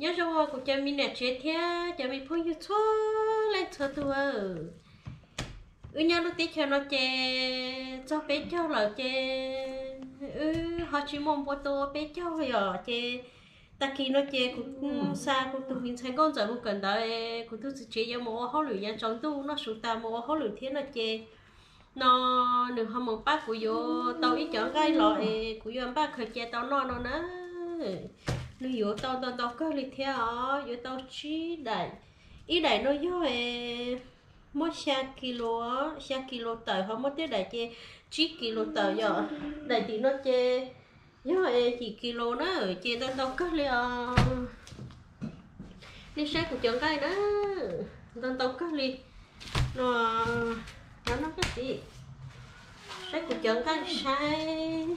Nyob zoo kuv cov me niam tsev thiab cov me phooj ywg txhua leej txhua tus. Wb nyob lub teb chaws no ces txog peb caug lawm ces wb ho tsis muaj npua tua ua peb caug yom. Ces tag kis no ces kuv xa kuv tus me ntxhais nkauj ntxawm mus kawm ntawv, kuv tus txiv tsev yuav mus ua hauj lwm yav tsaus ntuj, noj su tas mus ua hauj lwm thiab no ces no nws ho mus pab kuv yuav tau ib cov nqaij los es kuv yuav npaj khaws cia tau noj no na. Nws yuav tau ntau ntau kawg li thiab os, yuav tau tsib daim. Ib daim no yog muaj xya kis lus, xya kis lus tawm, ho muaj tej daim ces tsib kis lus tawm yom. Daim tim no ces yog yim kis lus na, ces ntau ntau kawg li os. Nej saib kuv cov nqaij na, ntau ntau kawg li. No, no koj txiv, saib kuv cov nqaij saib.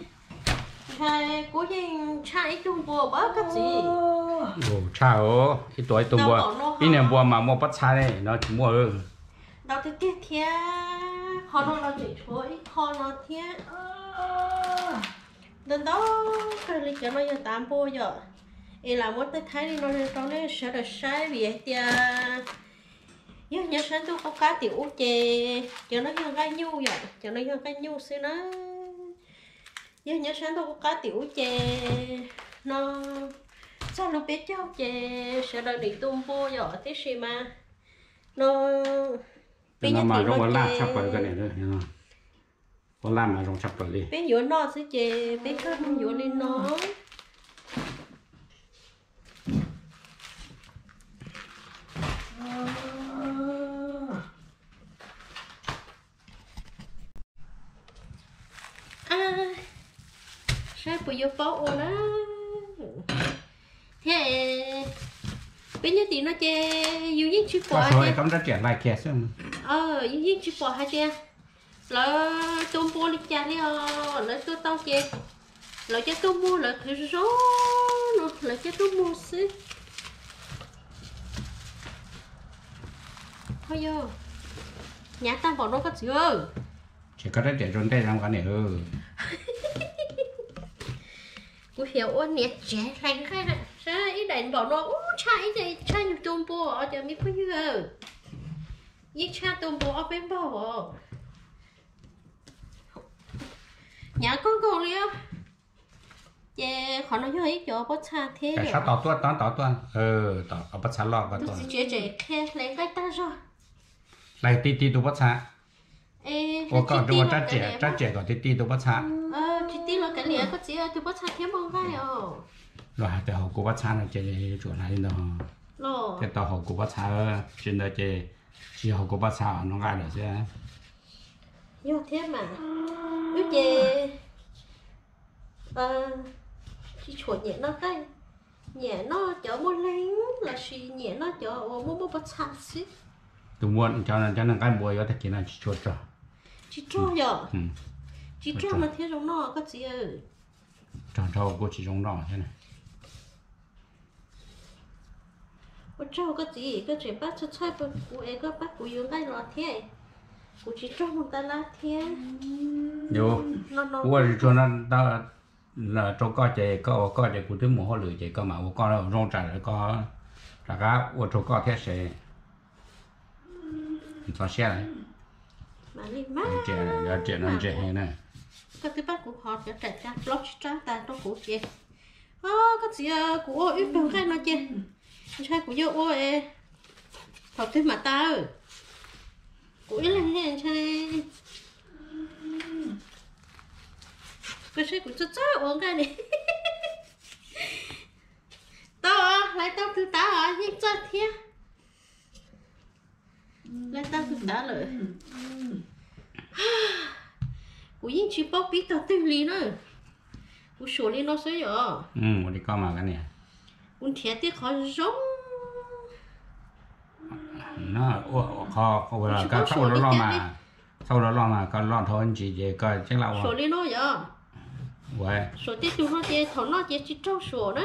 Ntshai kuv yeej tshaj ib tug npua pab koj txiv. Tshaj os, ib tug ib tug npua, ib niag npua mas muaj pob txha ne, no tsis muaj. Ntau tiag tiag thiab, qhov no los tseem tshuav ib qho no thiab. Ntau ntau kawg li, cov no yog tav npua yom. Es lam muab tej thaib li no rau nej sawv daws saib vim hais tias yog nyob sab ntuj qub qab tim ub ces cov no yog nqaij nyuj yom, cov no yog nqaij nyuj xwb na. Yog nyob sab ntuj qub qab tim ub ces no txog lub peb caug ces sawv daws nim tu npua yom, tiam sis mas no peb nyob tim no ces ua laj mas zoo tshaj plaws li. Peb yuav noj xwb ces peb coj mus yuav li no. Saib puas yuav paub ua na. Thiab peb nyob tim no ces yus yeej tsis pom hais tias, yus yeej tsis pom hais tias lawv tua npua li cas li os. Lawv tua tau ces lawv coj tuaj muag, lawv qhwv zoo zoo no lawv coj tuaj muag xwb. Ho yog hnyav tag npaum no koj txiv. Ces koj rab riam rau ntej zoo qab niam. Kuv xav ua niam tsev hlais nqaij na, saib ib daim npaum no ub tshaj ib daim tshaj yus tua npua os cov me phooj ywg. Yeej tshaj tua npua ob peb npaug os. Hnyav kawg nkaus li os. Ces qhov no yog ib cov pob txha thiab yom. Sab tod tuaj, tod tod tuaj, pob txha loj ko tuaj. Txiv tsev tseem qhia hlais nqaij tag zog. Hlais ti ti tus pob txha. Ua koj ua rab riam, rab riam kom ti ti tus pob txha. Tsis ti los kav liam, koj txiv, tus pob txha thiab muaj nqaij os. Los hais tias haus kuv pob txha no ces tsuas hlais li ntawd. Thiaj tau haus kuv pob txha, tsis ntawd ces tsis haus kuv pob txha no nqaij lawm xwb. Yog thiab mas, wb ces tsis tshua nyiam noj nqaij, nyiam noj cov muaj leeg lossis nyiam noj cov uas muaj muaj pob txha xwb. Tus muaj cov, cov nqaij npua yuav tag kis no tsis tshua rog. Tsis rog yom? Tsis rog no thiaj zoo noj koj txiv. Rog nrho kuj tsis zoo noj thiab. Ua tsaug koj txiv, koj tseem pab txhawj txhawj kuv es koj pab kuv yuav nqaij los thiab. Kuv tsis rog mus tab lab thiab. Yus ua tsuag no rau koj ces koj ua koj ces kuv twb mus hauj lwm ces koj mam ua koj zoo tsam koj rov qab ua rau koj thiab ces txog siab lawm. Riam no ntse heev na. Koj twb pab kuv hov cov raim caj plaub tsib rab tas rau kuv ces, koj txiv, kuv ua ib tug nqaij no ces ntshai kuv yuav ua thaum twg mam tas. Kuv ib leeg ntshai. Koj saib kuv txawj txawj ua nqaij li. Tau, hlais tau tus tav os, yeej txawj thiab. Hlais tau tus tav lawm. Kuv yeej tsis paub pib tog twg li na. Kuv suam li no xwb yom. Kuv nrhiav tej qhov zoo. Txhob ua loj loj mas, txhob ua loj loj mas koj loj dhau ntsis ces koj tseem laj ua. Suam li no yom. Suam tej tug no ces thaum noj ces tsis raug suam na.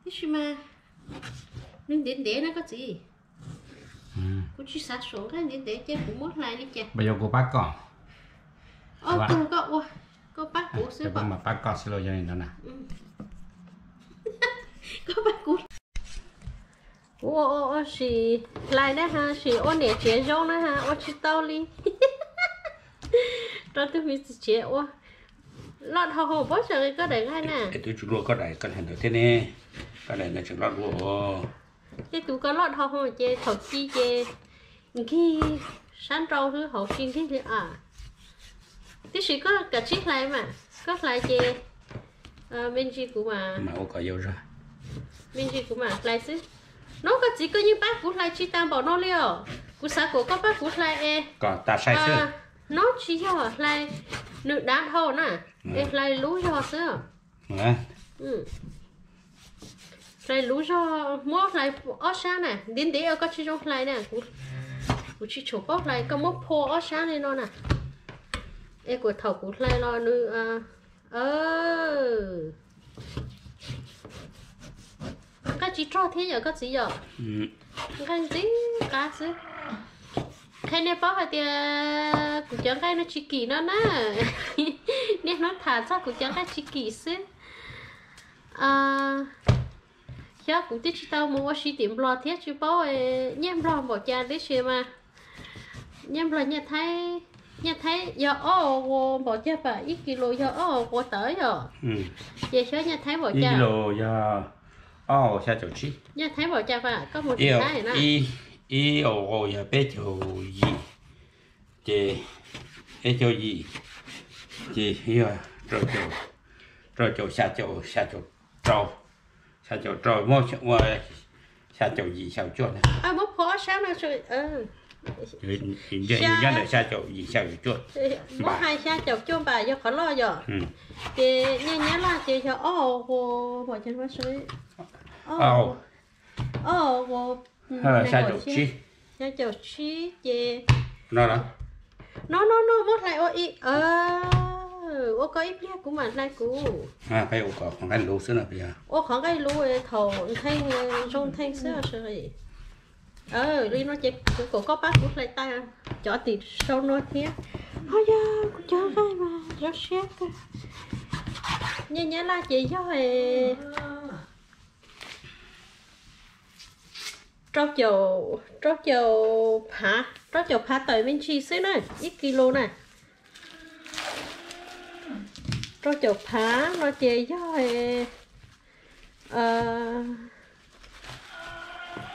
Tiam sis mas nws ntev ntev na koj txiv. Kuv tsis xav suam nqaij ntev ntev ces kuv muab hlais li cas. Koj pab kuv xwb. Koj pab kuv. Ua ua ua sim hlais na ha, sim ua niam tsev zoo na ha, ua tsis tau li. Rau tus me txiv tsev ua loj dhau hau, paub tseem koj daim nqaij na. Es twb tsis luaj koj daim, koj daim ntawd thiab ne, koj daim ntawd tseem loj dua. Tej tus koj loj dhau hau ces thaum ci ces nkig sab nrau xwb, hauv tsis nkig li a. Tiam sis koj kav tsij hlais mas, koj hlais ces me ntsis kuv mam, me ntsis kuv mam hlais xwb. Hnub koj txiv koj yeej pab kuv hlais tsis tas npaum no li os. Kuv xav kom koj pab kuv hlais es, hnub tsis yog hlais nws dav dhau na, es hlais lub zog xwb. Hlais lub zog, muab hlais ob sab na, ntev ntev koj tsis zoo hlais na. Kuv tsis tshua paub hlais, koj muab phua ob sab li no na. Es kuv thaum kuv hlais los nws nqaij tsis rog thiab yom koj txiv yom. Nqaij ntxim qab xwb. Qhia nej paub hais tias kuv cov nqaij no tsis kim no na. Niaj hnub tham txog kuv cov nqaij tsis kim xwb. Xyov kuv twb tsis tau mus ua si tim Nplog thiab tsis paub nyiaj Nplog npaum cas tib si mas. Nyiaj Nplog nyiaj Thaib, nyiaj Thaib yog ob ua npaum cas pam, ib kis lus yog ob ua tawv yom. Ces xyov nyiaj Thaib npaum cas. Yog ob ua xya caum tsib. Nyiaj Thaib npaum cas pam, koj mus tim Thaib na. Ib ua yog peb caug yim, ces peb caug yim, ces yog rau caum xya caum, xya caum rau, xya caum rau muab ua xya caum yim xya caum cuaj na. Muab phua ob sab no, nyob ntawm xya caum yim xya caum cuaj. Muab hais xya caum cuaj npam yog qhov loj yom. Ces nyiaj Nyab Laj ces yog ob ua, ob ua xya caum tsib, xya caum tsib ces no no no muab hlais ua ib, ua koj ib pliag kuv mam hlais kuv. Ua qhov nqaij luv xwb no, ua qhov nqaij luv thaum ntheej zoo ntheej xwb. Li no ces kuv kom koj pab kuv hlais tas cov tim sau no thiab. Ho yog kuv cov nqaij mas zoo siab kawg. Nyiaj Nyab Laj ces yog rau caum, rau caum phav, rau caum phav tawm me ntsis xwb na, ib kis lus na. Rau caum phav no ces yog,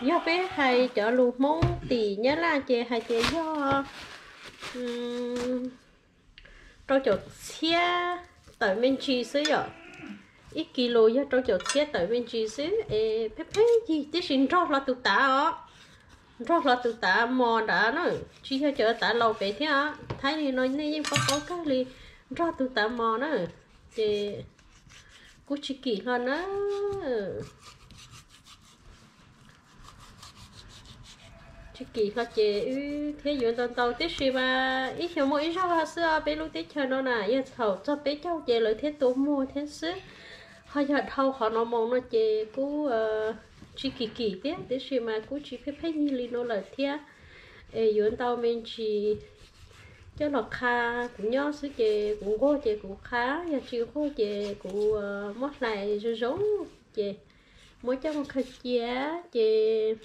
yog peb hais cov lus Hmoob tim Nyab Laj ces hais tias yog rau caum txhiab tawm me ntsis xwb yom. Ib kis lus yog rau caum txhiab tawm me ntsis xwb es pheej pheej yig tib si, nrog hlo tus tav os, nrog hlo tus tav mos nrad na, tsis yog cov tav laus pem thiab. Thaib li no nej yeej paub paub kawg li, nrog tus tav mos na, ces kuj tsis kim hlo na. Tsis kim hlo ces wb thiaj yuav ntau ntau tib si mas ib xyoos muaj ib zaug xwb os. Peb lub teb chaws no na yog thaum txog peb caug ces lawv thiaj tua muag thiab xwb. Ho yog dhau qhov no mus no ces kuj tsis kim kim thiab, tiam sis mas kuj tsis pheej pheej yig li no lawm thiab. Es yuav ntau me ntsis coj los qha kuv nyob xwb ces kuv nquag ces kuv qha, yog tsis nquag ces kuv muab hlais zoo zoo ces muab coj mus khaws cia ces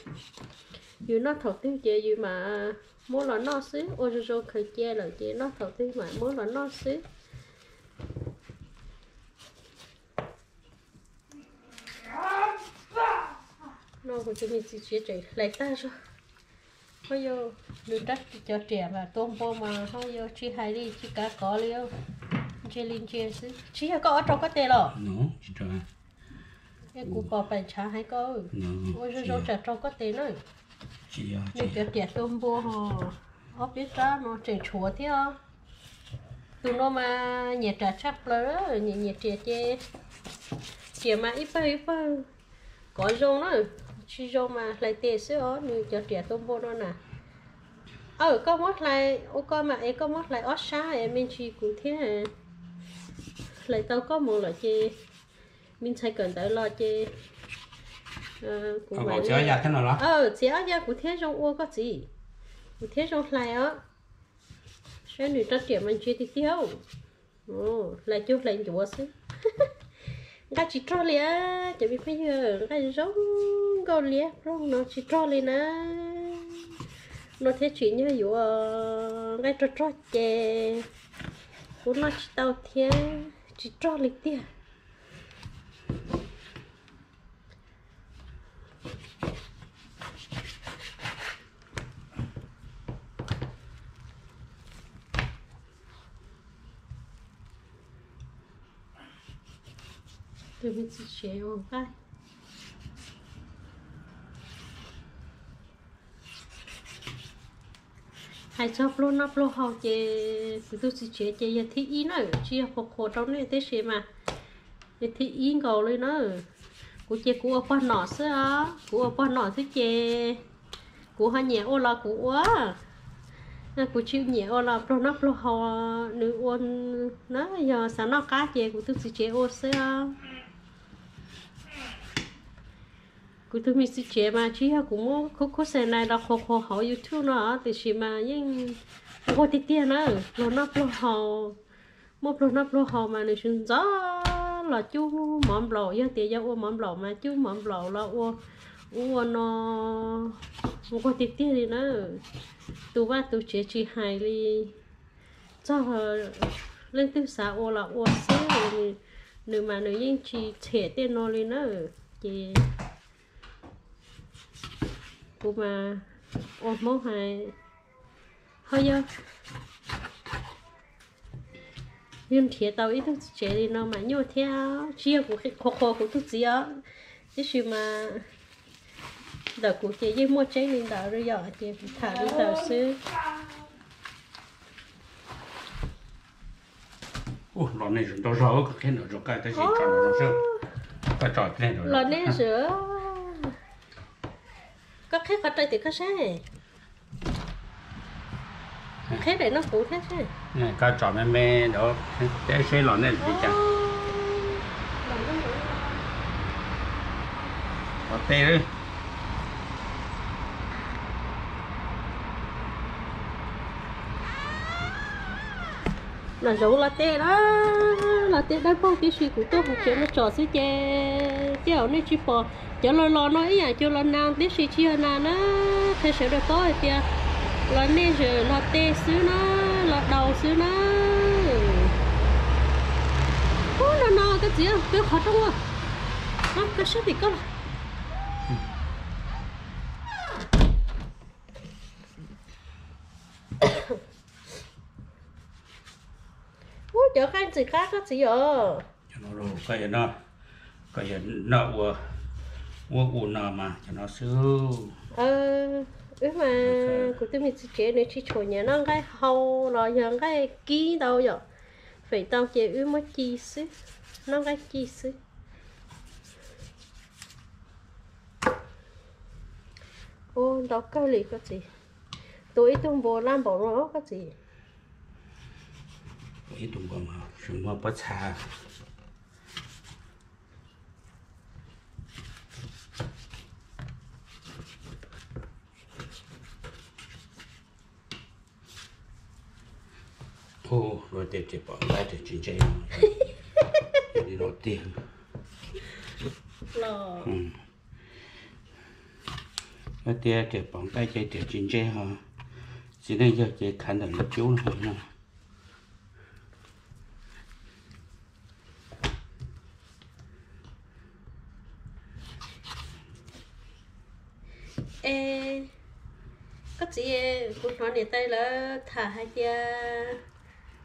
yus noj thaum twg ces yus mam muab los noj xwb. Ua zoo zoo khaws cia lawm ces noj thaum twg mam muab los noj xwb. No kuv tus me txiv tsev tseem hlais tag zog. Ho yog nws rab cov riam mas tua npua mas ho yog tsis hais li tsis kav kov li, ntsia li ntsia xwb. Tsis yog koj ob rau koj tes los? Es kuv pom pem ntshav hais koj, ua zoo zoo tsam rau koj tes na. Nws cov riam tua npua ho ob peb rab no tseem tshuav thiab. Tus no mas nyiam riam tshaj plaws, nyiam nyiam riam ces riam mas ib pawg ib pawg kov zoo na, tsis zoo mas hlais tes xwb os. Nws cov riam tua npua no na. Aw, koj muab hlais ua koj mas es koj muab hlais ob sab es me ntsis kuv thiab hlais tau koj mus lawm ces me ntxhais kawm ntawv los ces kuv txiav ob ya kuv thiab zoo ua koj txiv, kuv thiab zoo hlais os. Saib nws rab riam mas ntsia tiag tiag. Hlais cuag hlais ncuav xwb. Nqaij tsis rog li, cov me phooj ywg, nqaij zoo. Nkauj liab ploog no tsis rog li na. No thiaj tsim nyog yuav nqaij rog rog ces kuv noj tsis tau thiab, tsis rog li tiag. Tus me txiv tsev ua nqaij. Hais txog pluag noj pluag haus ces kuv tus txiv tsev ces yog thib ib na, tsis yog qhuas qhuas rau nej tib si mas, yog thib ib nkaus li na. Kuv ces kuv ua pog nom xwb os, kuv ua pog nom xwb ces kuv ho nyiam ua los kuv ua. Kuv tsis nyiam ua los pluag noj pluag haus nws ua na, yog xav noj qab ces kuv tus txiv tsev ua xwb os. Kuv tus me txiv tsev mas tsis yog kuv muab khub khub xes nais los qhuas qhuas hauv YouTube no, tiam sis mas yeej nquag tiag tiag na, pluag noj pluag haus. Muaj pluag noj pluag haus mas nws sib ntxov los cub mov nplaum, yog tias yog ua mov nplaum mas cub mov nplaum los ua ub ua no, nquag tiag tiag li na. Tus vaj tus tsev tsis hais li, txog leej twg xav ua los ua xwb, nws mas nws yeej tsis txhiam tej no li na. Ces kuv mas ua Hmoob hais, ho yog yus nrhiav tau ib tug txiv tsev li no mas nyuaj thiab, tsis yog kuv qhuas qhuas kuv tus txiv os, tiam sis mas ntawm kuv ces yeej muaj tseeb li ntawd yom, ces kuv tham li ntawd xwb. Los nej zam ntau zog, koj qhib ntawm rau koj tab sis tso ntawm no seb, koj tso los nej zam, koj qhib qhov rai tim koj saib, qhib daim no kuv thiab saib, koj tso me me ntawd peb seb los nej li cas. Los tej los zoov los tej na, los tej dawb paug tib si, kuv tuaj hauv tsev no tsom xwb ces tej zaum nej tsis pom. Cov los los no ib yam cov los nas tib si, tsis yog nas na, qhia sawv daws paub hais tias los nej zam los tej xwb na, los daus xwb na. Ub, no no koj txiv, koj qhov rooj, koj sab tim koj los. Ub, cov nqaij ntxim qab koj txiv os. Koj yog noj ua, ua ua no mas cov no xwb. Wb mas kuv tus me txiv tsev nws tsis tshua nyiam noj nqaij hau los yog nqaij kib ntau yom. Feem ntau ces wb muab ci xwb, noj nqaij ci xwb. Ub, ntau kawg li koj txiv. Tua ib tug npua laj npaum no koj txiv. Ib tug npua mas tsis muaj pob txha. Ub, luag tej riam pom nqaij riam tsis ntse, li no tiag. Luag tej riam pom nqaij ces riam tsis ntse ho, txiv neej yawg ces khav ntawm lawv cub no. Es koj txiv, kuv hnov niam tais lawv tham hais tias,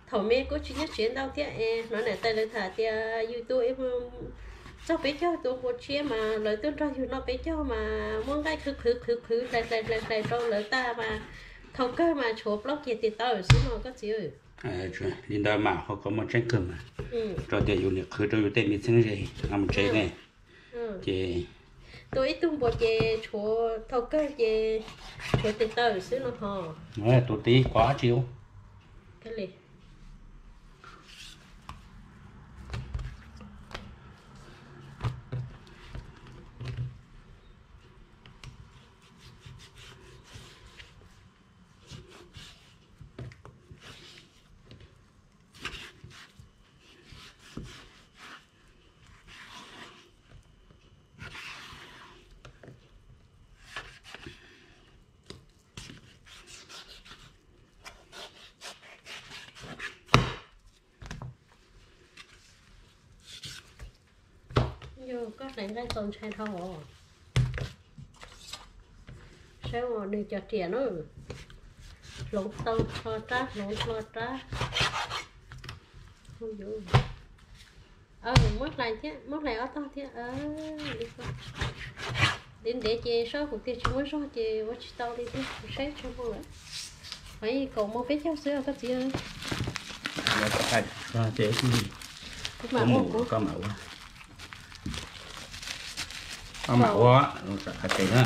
thaum me kuv tsis nyob tsev ntau thiab es hnov niam tais lawv tham tias yus tua txog peb caug tua npua tshiab mas lawv tuaj nrog yus noj peb caug mas muab nqaij qhwv qhwv qhwv qhwv hlais hlais hlais hlais rau lawv tag mas thaum kawg mas tshuav plaub kiag tes taw xwb no koj txiv. Li ntawd mas ho kom muaj tseeb kawg mas, rau tias yus niam qhwv rau yus tej me txheeb ze no mus tsev ne. Ces tua ib tug npua ces tshuav, thaum kawg ces tshuav tes taw xwb no ho. Tus tid kov dab tsi ub? Koj hlais nqaij txaus ntshai dhau os. Saib os, nws cov riam na, hloov tau hlo rab, hloov hlo rab. Muab hlais thiab, muab hlais ob tog thiab. Ntev ntev ces saib kuv tias tsis muaj zog ces ua tsis tau li thiab, kuv saib tsis muaj lawm. Kaum moos peb caug xwb os koj txiv. Kuv mam ua, koj mam ua. Koj mam ua, tsam qhov tsev na.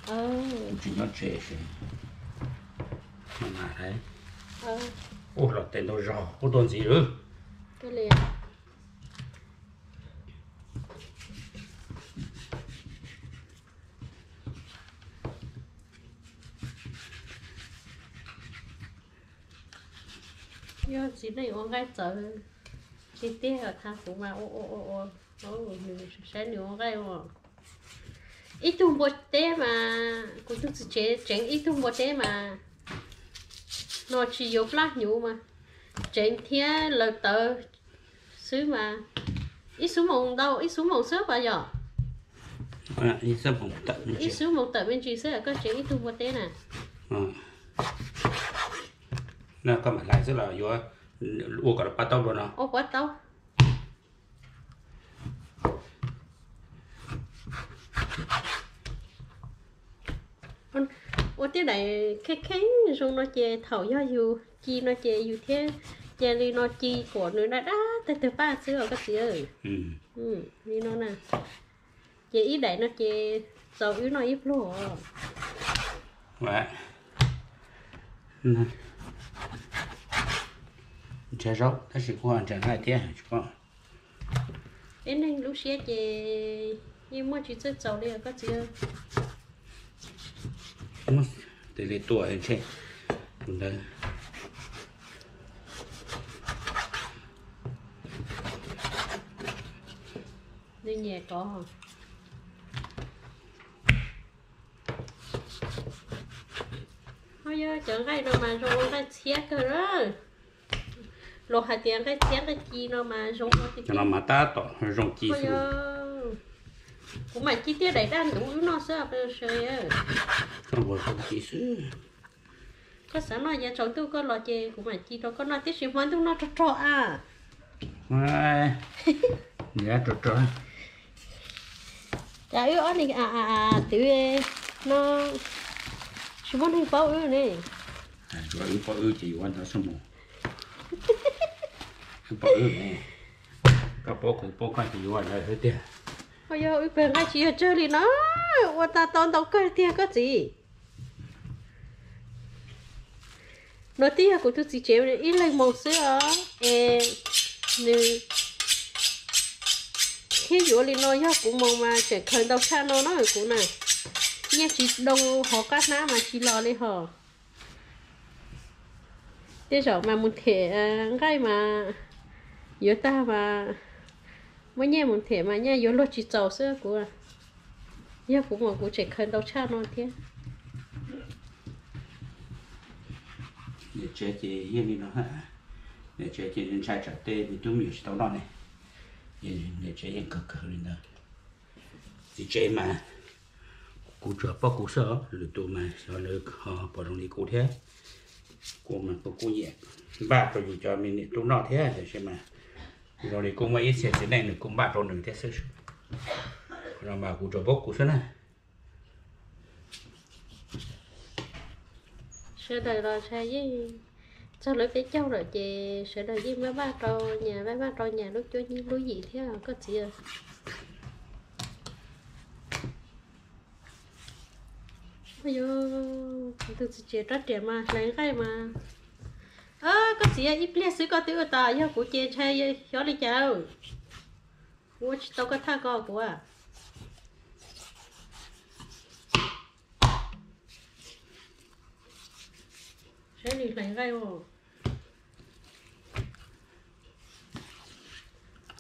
Kuv tsis nyob tsev si. Ua los tes ntau zog qub tuaj ntxiv lawm. Yog txiv neej ua nqaij txawv tiag tiag, thaum kuv mas ua ua ua ua, nws saib nws ua nqaij ua. Ib tug npua teb mas, kuv tus txiv tsev tseev ib tug npua teb mas, no tsis yuav plab hnyuv mas, tseev thiab lawv tawv xwb mas, ib xuab moos ntau, ib xuab moos xwb pas yom. Ib xuab moos tawm me ntsis xwb koj tseev ib tug npua teb na. Koj mam hlais xwb los yuav ua kom pab taub dua no. Ua pab taub. Ua tej daim kheej kheej zoo no ces thaum yog yus ci no ces yus thiaj cia li no ci kom nws daj daj tawg tawg paj xwb os koj txiv. Li no na. Ces ib daim no ces txaus wb noj ib pluag os. Nrhiav zaub tab sis kuj nrhiav nqaij thiab tsis paub. Peb neeg lub siab ces yeej muaj tsis txawj txaus li os koj txiv. Tes li tua ntshe tus ntawd. Nws nyiam kov. Ho yog cov nqaij no mas zoo ua nqaij txhiab kawg na. Luag hais tias nqaij txhiab nqaij ci no mas zoo ua no mas tab tom zoo ci xwb. Kuv mam ci tiaj daim daj ntuv wb noj xwb. Koj xav noj yav tsaus ntuj koj los ces kuv mam ci rau koj noj, tiam sis hmo ntuj noj rog rog a. Rog rog. Cas wb ob ni twv no tsis muaj neeg paub wb ne. Tsuav wb paub wb ces yuav ntawd xwb mus. Wb paub wb ne, koj paub kuv paub koj ces yuav ntawd xwb tiag. Ho yog wb pawg nqaij tsis yog tsawg li no, ua tau ntau kawg tiag koj txiv. No twb yog kuv tus txiv tsev ib leeg mus xwb os es nws thiab yuav li no, yog kuv mus mas tseem khaws ntau tshaj no na kuv na. Nyiaj tsis doo hauv qab hnab mas tsis los li hos. Tej zaum mas mus them nqaij mas yuav tag mas muab nyiaj mus them mas nyiaj yuav luag tsis txaus xwb kuv. Yog kuv mus kuv tseem khaws ntau tshaj no thiab. Niam tsev ces yeej li no, niam tsev ces ntshai tsam tej me tub me nyuam tsis tau noj ne, niam tsev yeej kawg kawg li ntawd. Txiv tsev mas kuv tsuas paub kuv xwb, lwm tus mas xyov lawv ho puas zoo li kuv thiab. Kuv mas kuv kuj nyiam npaj rau yus cov me niam tub noj thiab, tiam sis mas zoo li kuj muaj ib txhia txiv neej nws kuj npaj rau nws thiab xwb. No mas kuv tsuas paub kuv xwb na. Sawv daws los ntshai yeej txog lub peb caug lawm ces sawv daws yeej maj maj rau nyas, maj maj rau nyas lub cuab lub yim thiab koj txiv. Yog kuv tus txiv tsev rab riam mas hlais nqaij mas. Koj txiv, ib pliag xwb koj twb ua tas, yog kuv ces ntshai xyov li cas. Kuv ua tsis tau koj thaj ko kuv. Saib nws hlais nqaij os.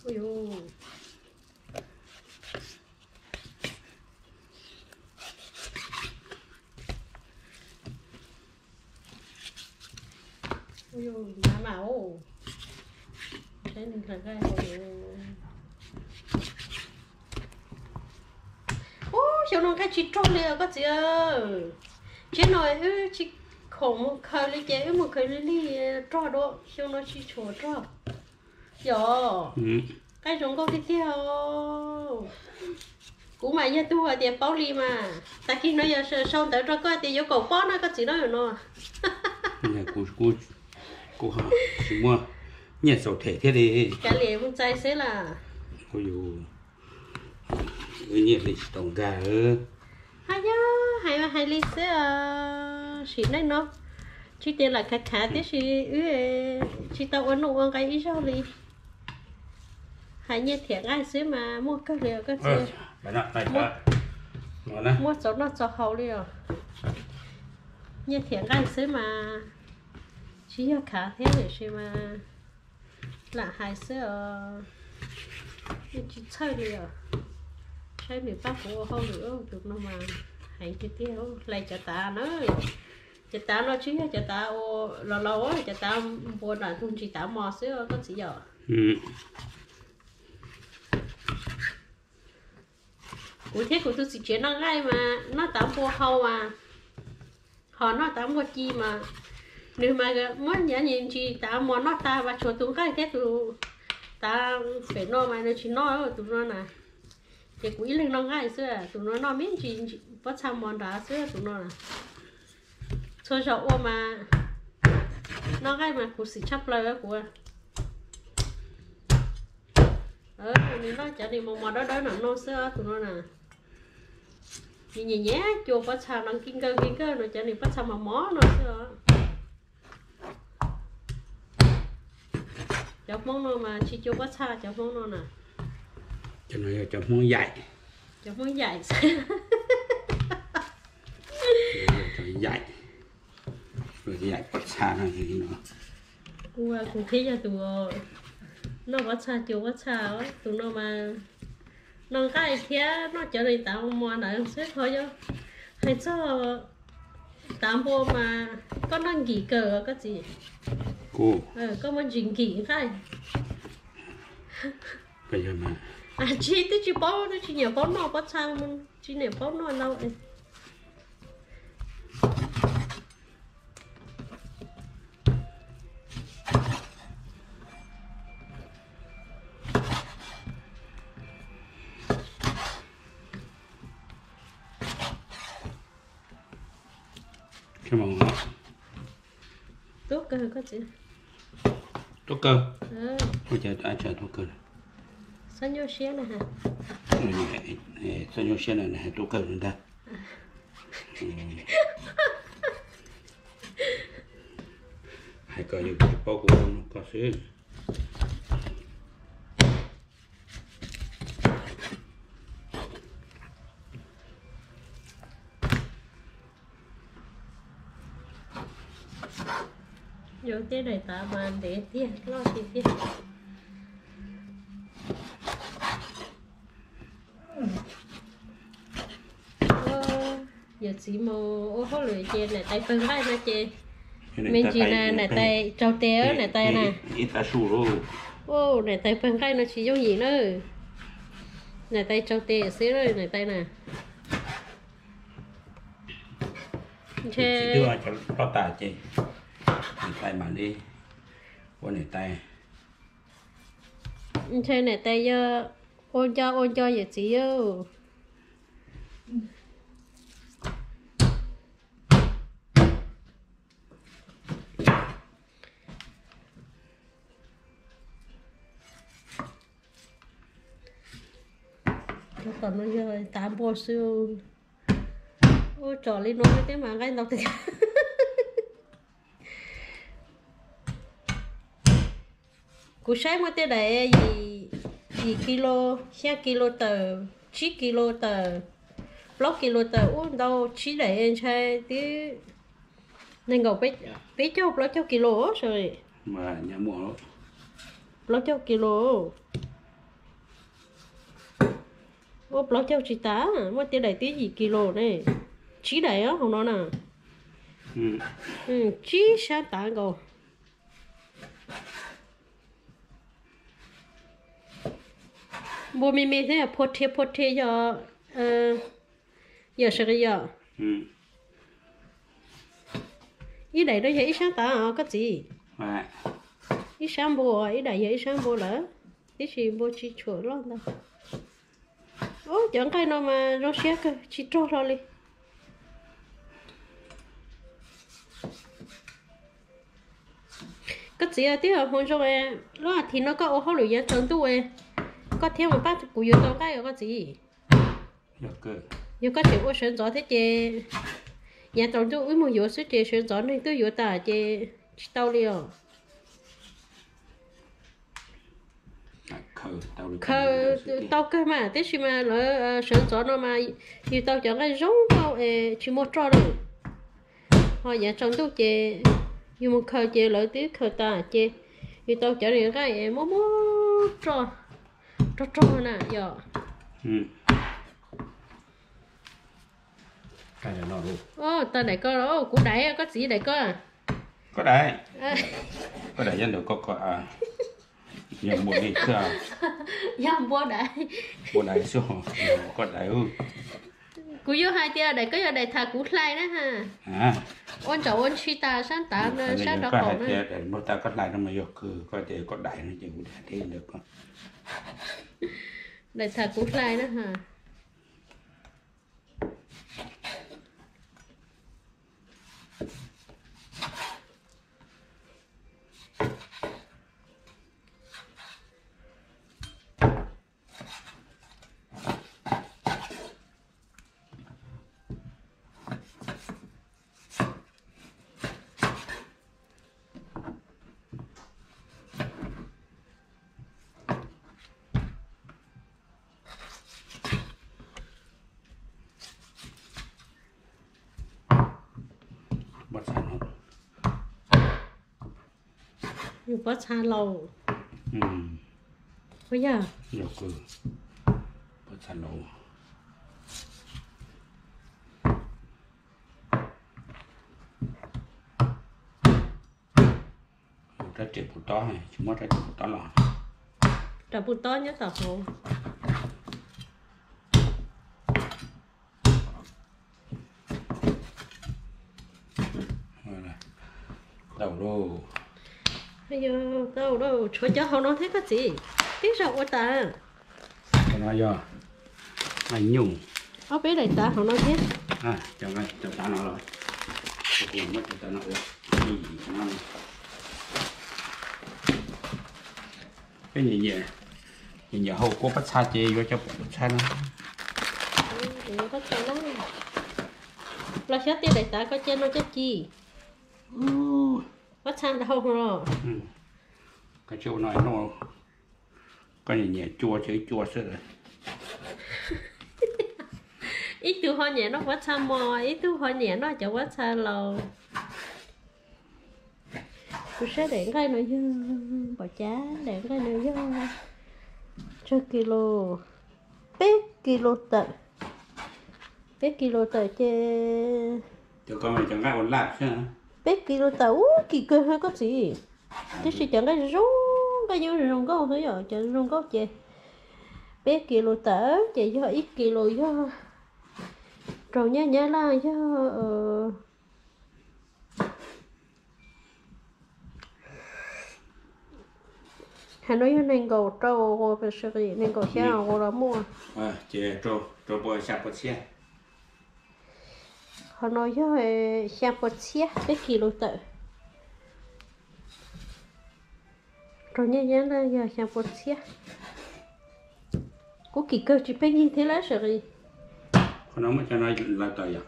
Ui yus. Ui yus, hnyav mas os. Saib nws hlais nqaij os. Xyoo no nqaij tsis rog li os koj txiv. Tsev no wb tsis khoom mus khaws li ces wb mus khaws li lig rog dua, xyoo no tsis tshua rog. Yog, nqaij zoo nkauj tiag tiag. Kuv mas yog tug hais tias paub li mas tag kis no yog sau ntawv rau koj tias yuav kaum pob na koj txiv no no. Kuv tsis muaj nyiaj xaus them thiab li. Kav liam mus txais xwb las. Kuv yus nyiaj li tsis tau nkag. Hais yog hais mas hais li xwb. Sim neej no tsis tias lam khav khav tiam sis wb tsis tau ua nuj ua nqi ib zaug li. Hais nyiaj thiab nqaij xwb mas muaj kawg li os koj txiv. Muaj txaus noj txaus haus li os. Nyiaj thiab nqaij xwb mas tsis yog khav thiab tiam sis mas lam hais xwb os. Yeej tsis txhawj li os. Saib nws pab kuv ua hauj lwm tus no mas heev tiag tiag. Hlais cov tav na, cov tav no tsis yog cov tav ua los laus, cov tav npua nram ntug ntsis tav mos xwb koj txiv yom. Kuv thiab kuv tus txiv tsev noj nqaij mas noj tav npua hau mas, ho noj tav npua ci mas, nws mas muab nyiav ntsis tav mos noj tag mas tshuav tus nqaij thiab tus tav pem no mas nws tsis noj tus no na. Ces kuv ib leeg noj nqaij xwb, tus no noj me ntsis pob txha mos nrad xwb tus no na. Txhua zaus ua mas noj nqaij mas khuv xim tshaj plaws kuv. Nws noj cov nws mos mos dawb dawb no no xwb tus no na. Nws nyiam nyiam cua pob txha no nkig nkawg nkig nkawg no cov nws pob txha mos mos no xwb os. Cov Hmoob no mas tsis cua pob txha cov Hmoob no na. Cov no yog cov Hmoob yaim. Cov Hmoob yaim xwb. Cov yaim, yaim pob txha no. Kuv, kuv thiab yog tus noj pob txha cua pob txha, tus no mas noj nqaij thiab noj cov li tav mos ntawd xwb ho yog. Hais txog tav npua mas koj noj nkim kawg koj txiv. Koj muaj ntsis nkim nqaij. Tsis, twb tsis paub, twb tsis nyiam paub noj pob txha, tsis nyiam paub noj ntau. Tuab kawg koj txiv. Tuab kawg. Ua cas tuab kawg? Txhob nyuaj siab na. Txhob nyuaj siab na, hais tuab kawg ntag. Hais kom yus tsis paub kuv no koj xwb. Yuav tej daim tav mas ntev tiag loj tiag tiag. Yawm txiv mus ua hauj lwm ces niam tais pawg nqaij no ces me ntsis na niam tais tsaug tes niam tais na. Niam tais pawg nqaij no tsis yooj yim na. Niam tais tsaug tes xwb niam tais na. Ntshe pob tas ces niam tais mam li ua niam tais. Ntshe niam tais yog ua nco ua nco yawm txiv. Cov tom no yog tav npua xwb. Ua tsom li no xwb thiab mas nqaij ntau tiag. Kuv saib muaj tej daim yim kis lus, xya kis lus tawm, tsib kis lus tawm, plaub kis lus tawm, ub ntau tsib daim ntshai twb nees nkaum peb caug plaub caug kis lus. Plaub caug kis lus. Ua plaub caug tsis tas, muaj tej daim twb yim kis lus ne. Tsib daim hauv no na. Tsib sab tav nkaus. Npua me me thiab phua rhia phua rhia yog Yog sawv qis yog. Ib daim no yog ib sab tav os koj txiv. Ib sab npua, ib daim yog ib sab npua lawm, tiam sis npua tsis tshua loj ntau. Ub, cov nqaij no mas zoo siab kawg, tsis rog hlo li. Koj txiv, twb yog hmoov zoo, lub as thiv no koj ua hauj lwm yav tsaus ntuj, koj thiaj mus pab kuv yuav tau nqaij os koj txiv. Yog koj tseem ua sawv ntxov thiab ces yav tsaus ntuj wb mus yuav xwb ces sawv ntxov neeg twb yuav tas ces tsis tau li os. Khaws tau kawg mas, tab sis mas lawv sawv ntxov no mas yus tau cov nqaij zoo nkauj es tsis muaj roj lawm. Ho yav tsaus ntuj ces yus mus khaws ces lawv twb khaws tas ces yus tau cov nqaij es muaj muaj roj, rog rog na yom. Tau daim ko, kuv daim, koj txiv daim ko. Koj daim, koj daim nyob ntawm koj, yog npua li xwb. Yog npua daim, npua daim xwb, koj daim. Kuv yuav hais tias daim ko yog daim tham kuv hlais na ha. Ua ntsaum ua ntshis tas sab ntav sab nraud qaum na. Daim npua tas koj hlais no mas yog koj tias koj daim no ces kuv daim ntawm koj. Daim tham kuv hlais na ha. Pob txha laus. Ua yog, pob txha laus. Rab riam puv tob, tsis muab rab riam puv tob los. Rab riam puv tob nyob tom hauv. Tau lauj. Tau lauj, tshuav cov hauv no thiab koj txiv, tib zaug ua tas. Cov no yog nyuj. Ob peb daim tav hauv no thiab. Cov tav no los, kuv muab cov tav no ua. Peb nyiam nyiam hau kua pob txha ces yuav cov pob txha no. Los xyov tej daim tav ko cia no coj ci. Pob txha ntau los. Koj tsis ua no, koj nyiam nyiam cua ces cua xwb. Ib tug ho nyiam noj pob txha mos, ib tug ho nyiam noj cov pob txha laus. Kuv saib daim nqaij no yog, npaum cas daim nqaij no yog tsawg kis lus, peb kis lus tawm, peb kis lus tawm ces, peb kis lus tawm ub kim kawg koj txiv. Tab sis cov nqaij zoo, nqaij nyob zoo nkauj xwb yom, cov zoo nkauj ces peb kis lus tawm ces yog ib kis lus yog raug nyaj nyab laj yog Hais no yog nees nkaum rau, nees nkaum xya los muaj. Ces rau pua xya pua txhiab. Qhov no yog xya pua txhiab peb kis lus tawm. Raug nyaj nyab laj yog xya pua txhiab. Kuv kim kawg tsis pheej yig thiab lawm sawv qis. Qhov no muab cov no lawv tawm yom.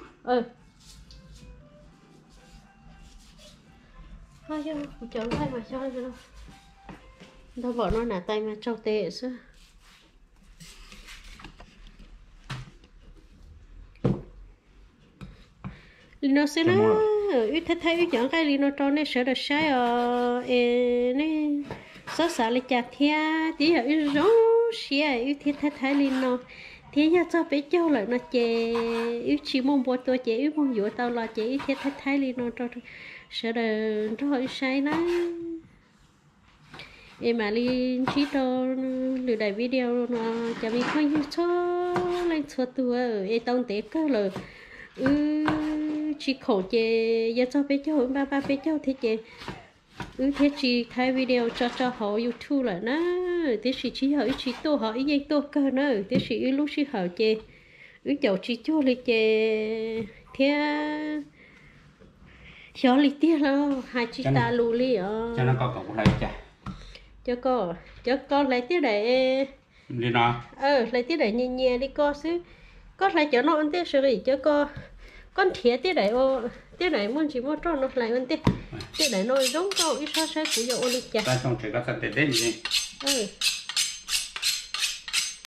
Ho yog kuv cov nqaij mas xyov, ntog npaum no nam tais mas tsaug tes xwb. Li no xwb na, wb thaij thaij wb cov nqaij li no rau nej sawv daws saib os, es nej txhob xav li cas thiab, twb yog wb zoo siab wb thiaj thaij thaib li no, thiab yog txog peb caug lawm no ces wb tsis muaj npua tua ces wb mus yuav tau los ces wb thiaj thaij thaib li no rau sawv daws nrog wb saib na. Es mam li ntsib rau lwm daim video no, cov me phooj ywg txhua leej Txhua tus, es tau ntev kawg lawm, wb tsis khoom ces yuav txog peb caug, wb npaj npaj peb caug thiab ces wb thiaj tsis thaij video tso tso hauv YouTube lawm na. Tiam sis tsis yog wb tsis tuaj, ho wb yeej tuaj kawg na, tiam sis wb lub sij hawm ces wb caum tsis cuag li ces thiab xyov li tiag los hais tsis tas lus li os. Cov ko, cov ko hlais tiab daim, hlais tiab daim nyias nyias li ko xwb. Koj hlais cov no ua ntej sawv li, cov ko, koj nrhiav tiab daim, tiab daim muaj ntsis muaj roj no hlais ua ntej. Tiab daim no zoo nkauj, ib sab saib kuv yuav ua li cas.